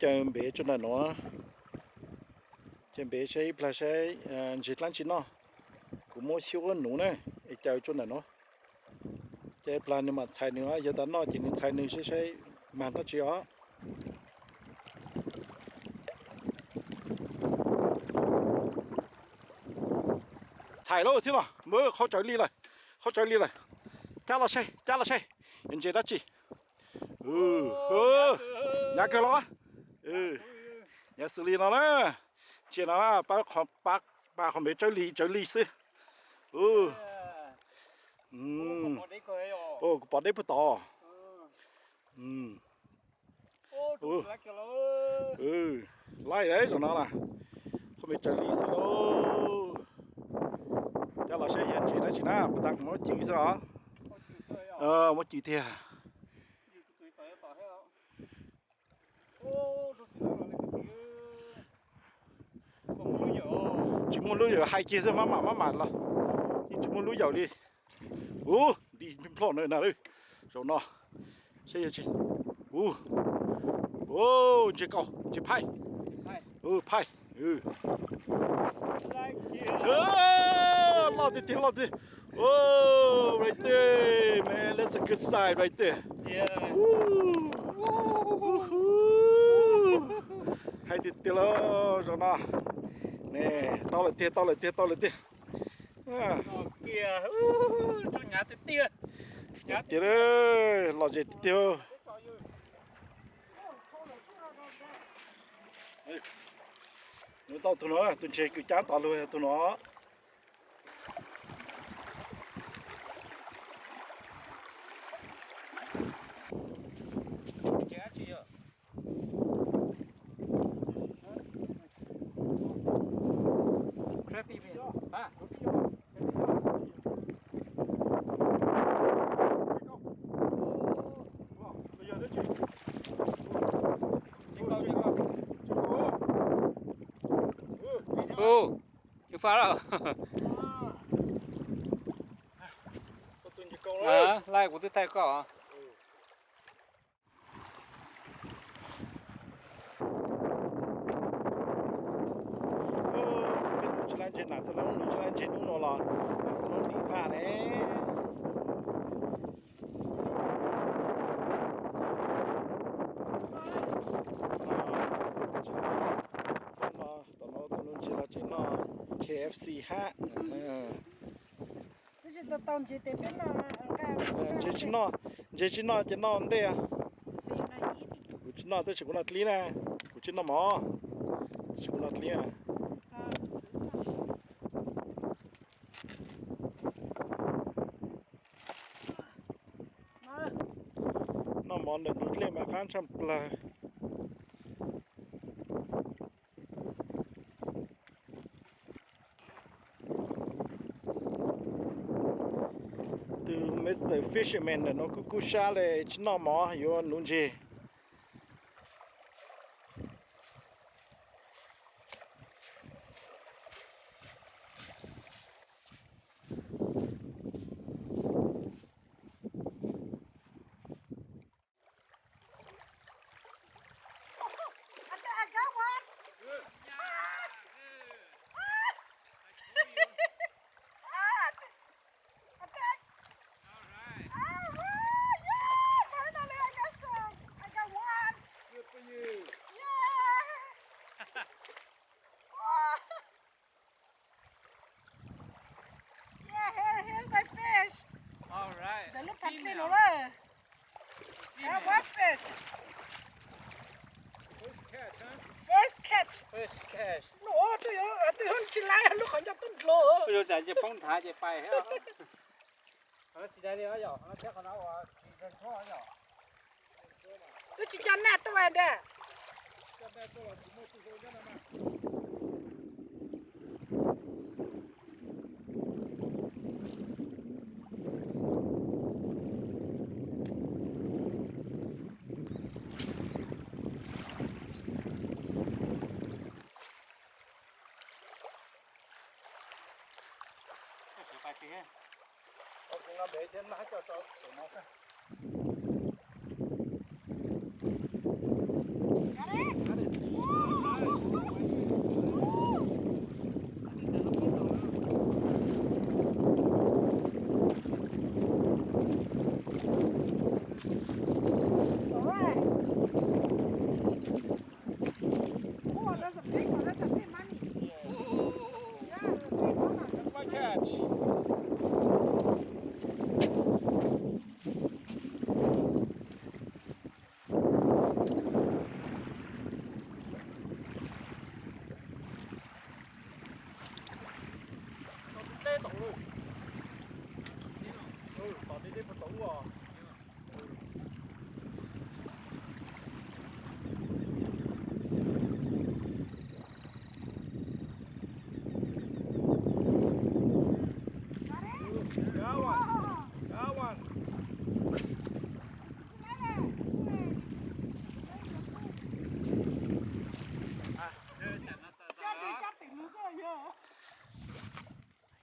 Npaj rau ntawm no, ces npaj saib ib plag saib ntses dlaab tsi noj. Kuv muab xyuab nuv na, es caw rau ntawm no. Ces ib plag nws mam txhais nws, yog tas noj ces nws txhais nws saib saib mag dab tsi os. Txhais lawm thiab los, qhov tsawv li lawm, qhov tsawv li lawm. Cab los saib, cab los saib, yuav ntses dab tsi. Hnyav kawg los, hnyav xws li no na. Ntsia no, pab qhov npej tsawv li tsawv li xwb. Kuv pom deb puag tod. Laij lawm zaum no na, qhov npej tsawv li xwb lauj. Cab los saib yog ntses dab tsi na, puag ta kuv muab cim xwb os. Muab cim tiag. Tsis muaj lub yawm, hais kiag xwb, maj mam maj mam los, yeej tsis muaj lub yawm li. Ub, nti nploj na na, zaum no saib yog tsi. Ub, ntses kaus, ntses phaij. Phaij. Loj tiag tiag, loj tiag. Oh, right there, man. That's a good size right there. Hais tiag tiag lauj, zaum no. Ne, tau lawm tiag, tau lawm tiag, tau lawm tiag. Tiag tiag, lom zem tiag tiag. Nws tau tus no, tus ntses kws cab tod lug yog tus no. Ub, ib fab lawm. Laij kuv twb thaij koj. Peb nuv tsis laib ntses, nam xav laib nuv tsis laib ntses hnub no los nam xav laib tim npaj ne. Tom no tau nuv ntses los tseem noj K F C hab. Ntses tsis noj, ntses tsis noj ces noj ntej. Kuv tsis noj, tab sis kuv noj dlib na. Kuv tsis noj mov, tab sis kuv noj dlib na. Noj mov ntawm nuv dlej mas qab tshaj plawg. Tus Mister Fisherman ntawm no kuj kub sab li tsis noj mov yuav nuv ntses. Yeah, here, here's my fish. All right. They look clean, all right. That was fish. First catch, huh? First catch. First catch. No, twb yog, twb yog tsis laib lub qhov ncauj tuaj ndlo. Twb yog tsam ces poob nthav ces pais thiab. Tsis daig li yom, thiab qhov no uas tsis daig tshua yom. Twb tsis coj naj tuaj ntag.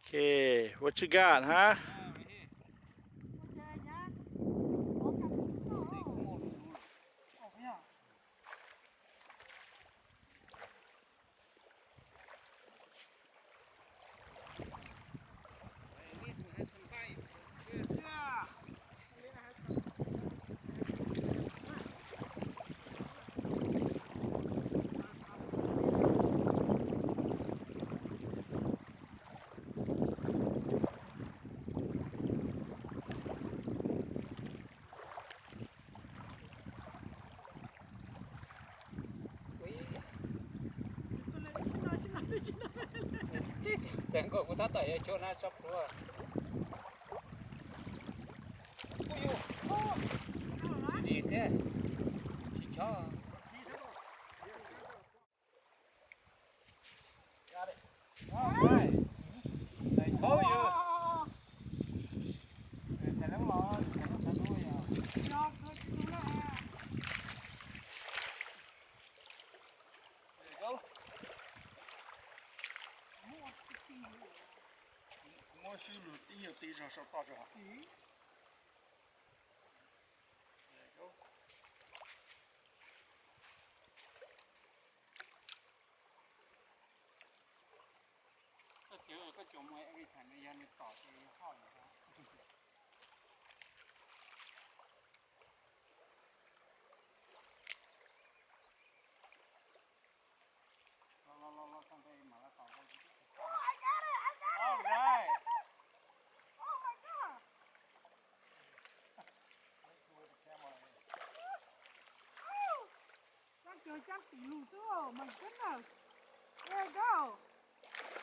Okay, what you got, huh? Txawm nkaus kuv tab tom yuav cuag na tso pluav. Dim thiab, tsis chob. Muab swb lug tib nyuag tib zog saum toj tso. Koj txiv, koj tsuas muaj every time no yog nws tom ces hoj lawm. Los los los los tag nrho mam li tom. All right. Cab kiag cab tim lug xwb. Oh my goodness. There you go.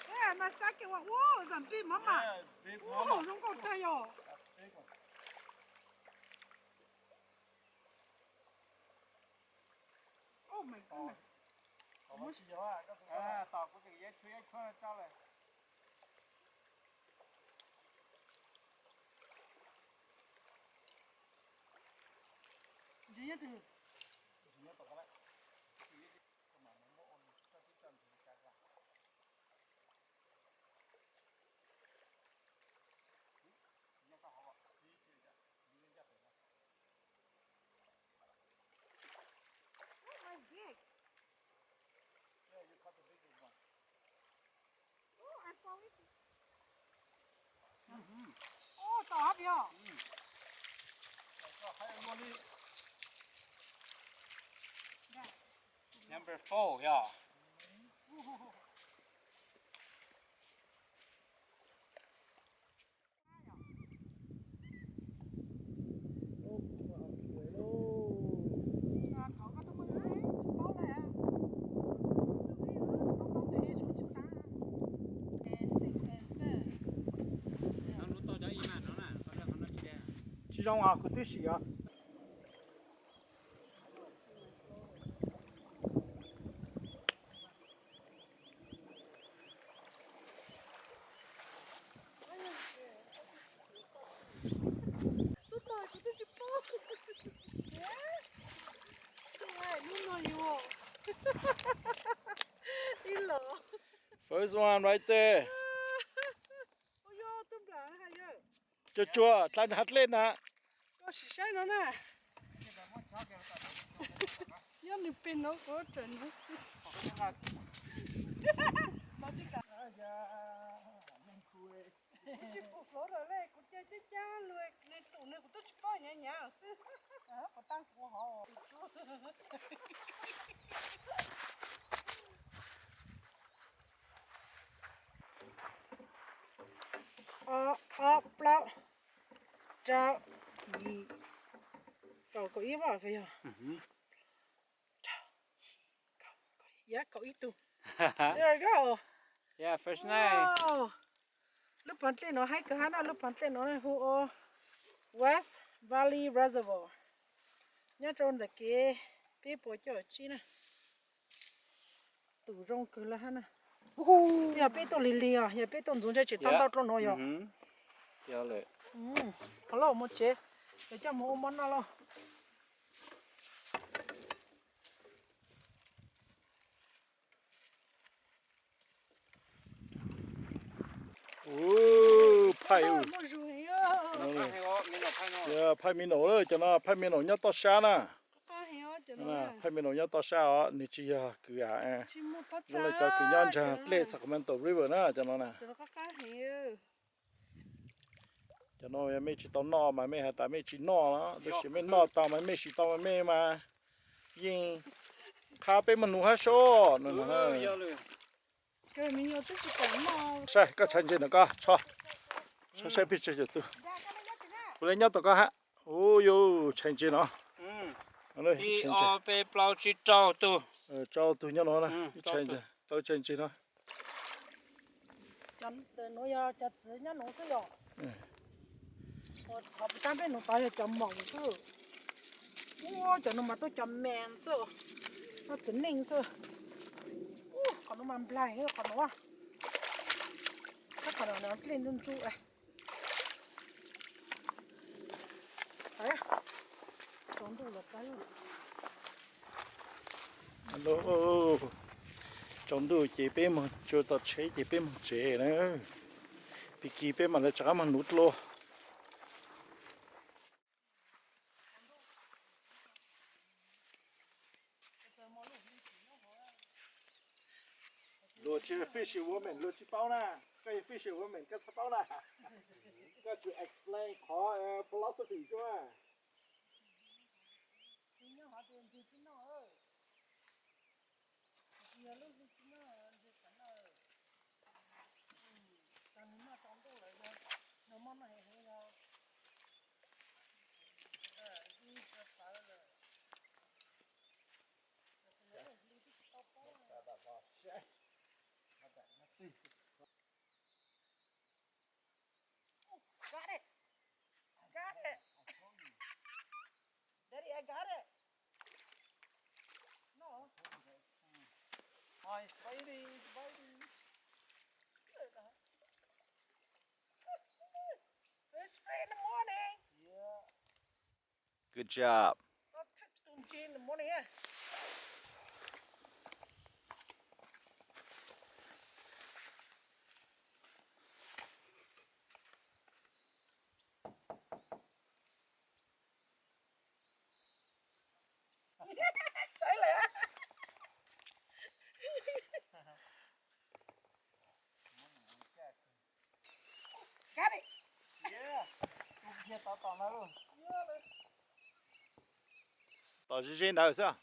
Yeah, nice second one. Whoa, it's a big mama. Whoa, zoo nkauj tag yog. Oh my goodness. Tom kuv tus yeb tshuab yeb tshuab no tso lawm. Ntsis nyob twg? Oh my big. Yeah, you caught the biggest one. Oh, I saw it. Oh, tom hab yog. Number four, yeah. Tsis zoo os, kuv twb sim os. First one right there. Cuag cuag, dlha nrad dlej na. Koj sim saib no na. Nyob nws pem no kuv tseem nws. Kuv tsis pum hlob lawm le, kuv cia cab cab lug, nws tum nws kuv twb tsis paub, nyav nyav xwb. Ob, ob, plaub, rau, yim, kaum, kaum ib vas puas yog? Yog kaum ib tug. There we go. Yeah, first night. Wow. Lub pas dlej no haib kawg hab na, lub pas dlej no hu ua West Valley Reservoir, nyob rau ntawm kev peb puas cuaj tsib na. Tus zoo kawg lawm hab na. Yog peb tuaj lig lig os, yog peb tuaj ntxuav ntshe tsis tau ntau dlua no yog. Qhov loj mus tsev, yog coj mus ua mov noj lauj. phaij. Phaij me naum lawm cov no, phaij me naum nyob toj sab na. Phaij me naum nyob toj sab os, nws tsis yog kwv av. Zoo li cov kwv nyob ntsag dlej Sacramento River na cov no na. Cov no mej tsis tau noj mas mej has tas mej tsis noj no, tab sis mej noj tau mas mej siv tau mas mej mas yeej qha peb moog nuv hab sub no. Saib koj tshais ntses ntawm koj, tso saib peb tshais ntses tug, puas le nyob tom koj hab. Ub yus tshais ntses no, peb plaub tsib rau tug, rau tug nyob no, tau tshais ntses no. Nuav yog cov txiv nyob nuav xwb yog. Qhov peb nuav tod yog cov moos xwb. Ua cov nuav mas tuaj cov mees xwb, noj txiv neej xwb. Qhov nuav mas nplaig qhov nuav, qhov nuav dlej ntsuj ntsuj. Tsaus ntuj ces peb moog tsuag tom tsheb ces peb moog tsev na. Pig kig peb mam le rov qab moog nuv dlua. Luag tsis fisherwoman luag tsis paub na, koj yog fisherwoman koj txhob paub na. Koj tsuas explain qhov philosophy xwb na. Got it. Got it. Daddy, I got it. No. Oh, it's biting, it's biting. Good job. Tom ze ze ntawd xwb.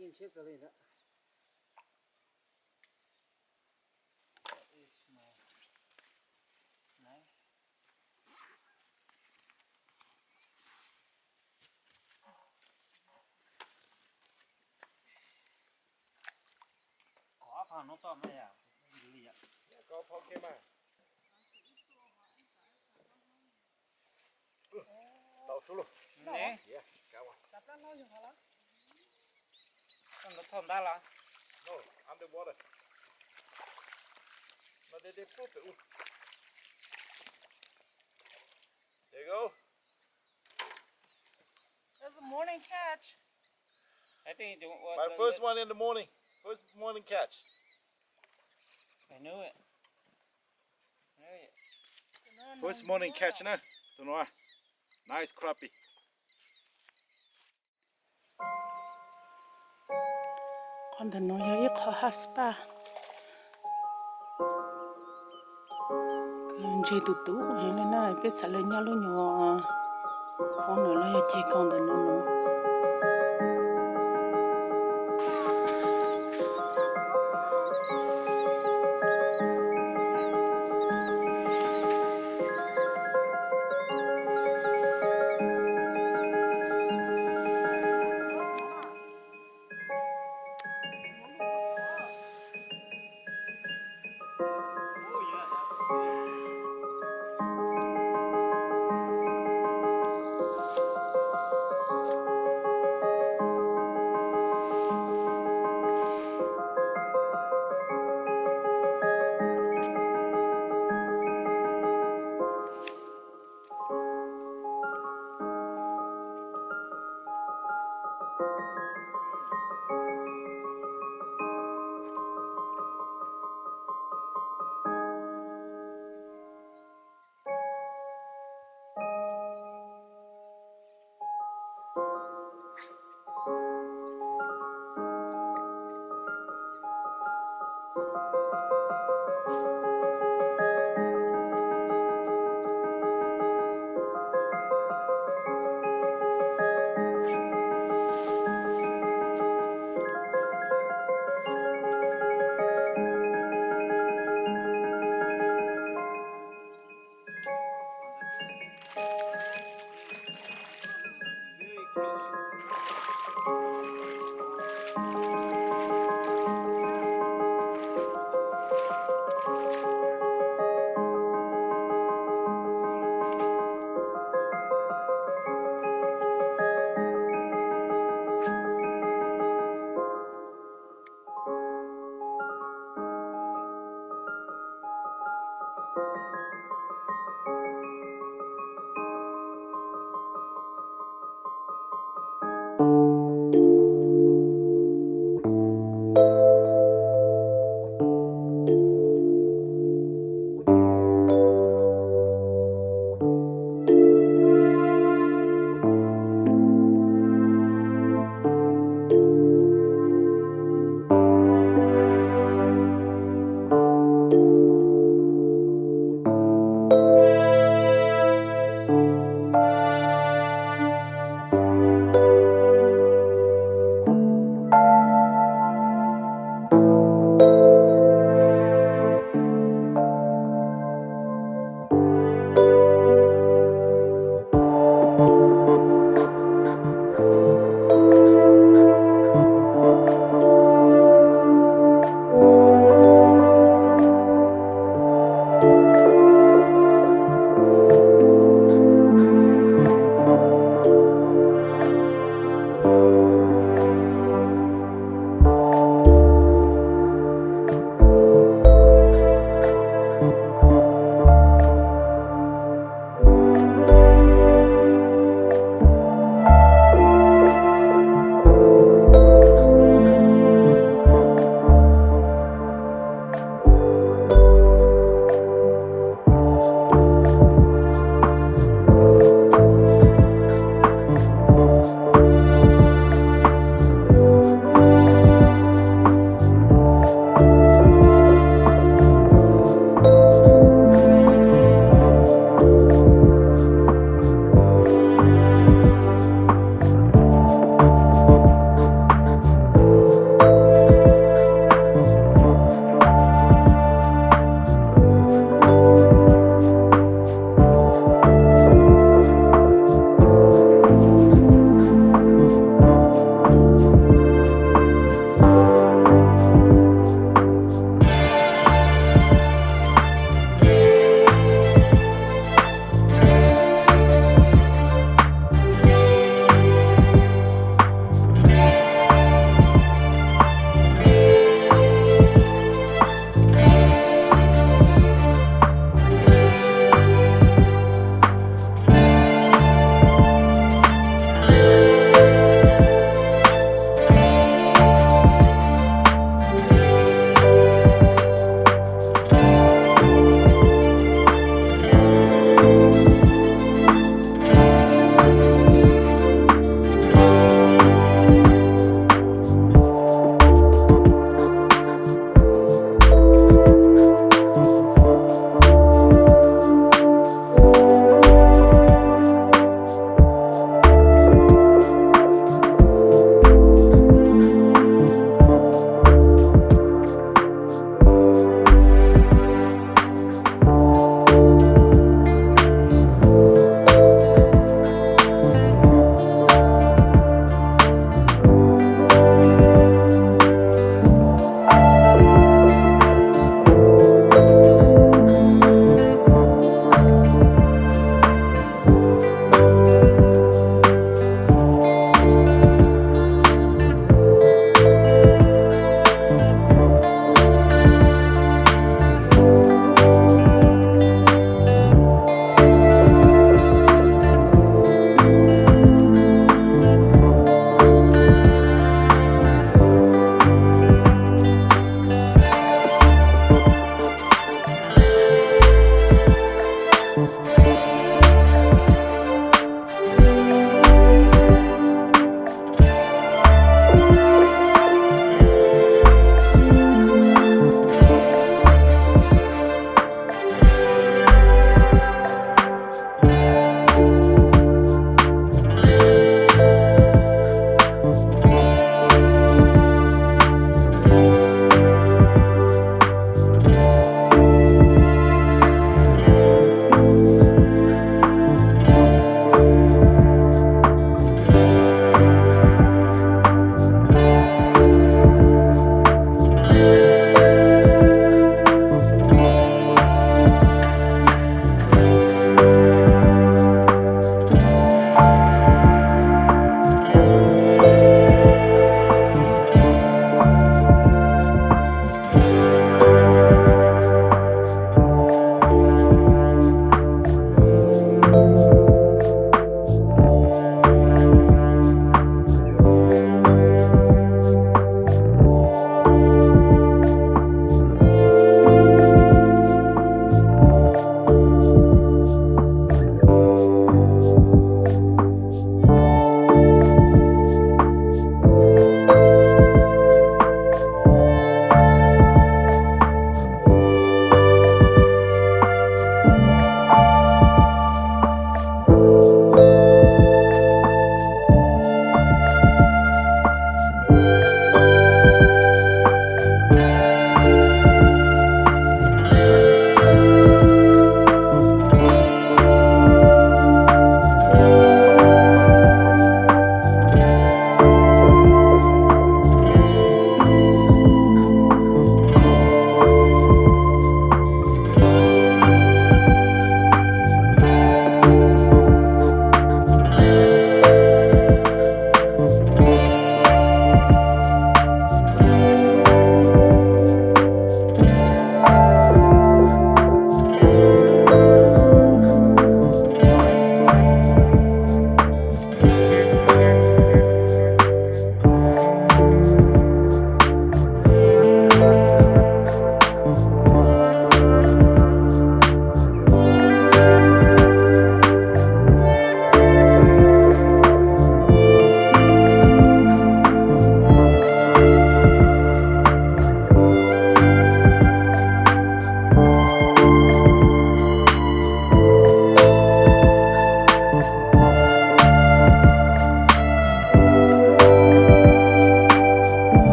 Yeej ntshiab kawg li ntawd. Tau sub lug. Koj nrov thoj ntab los? No, underwater. No, they, they put the, there you go. That's a morning catch. I think the, my first one in the morning. First morning catch. I knew it. First morning catch na, tus no. Nice crappie. Qhov ntawm no yog ib qho hot spot. Kwv ntse tus tus heev li na, peb txhad le nyob lub nyuag corner los yog ceg koog ntawm no no.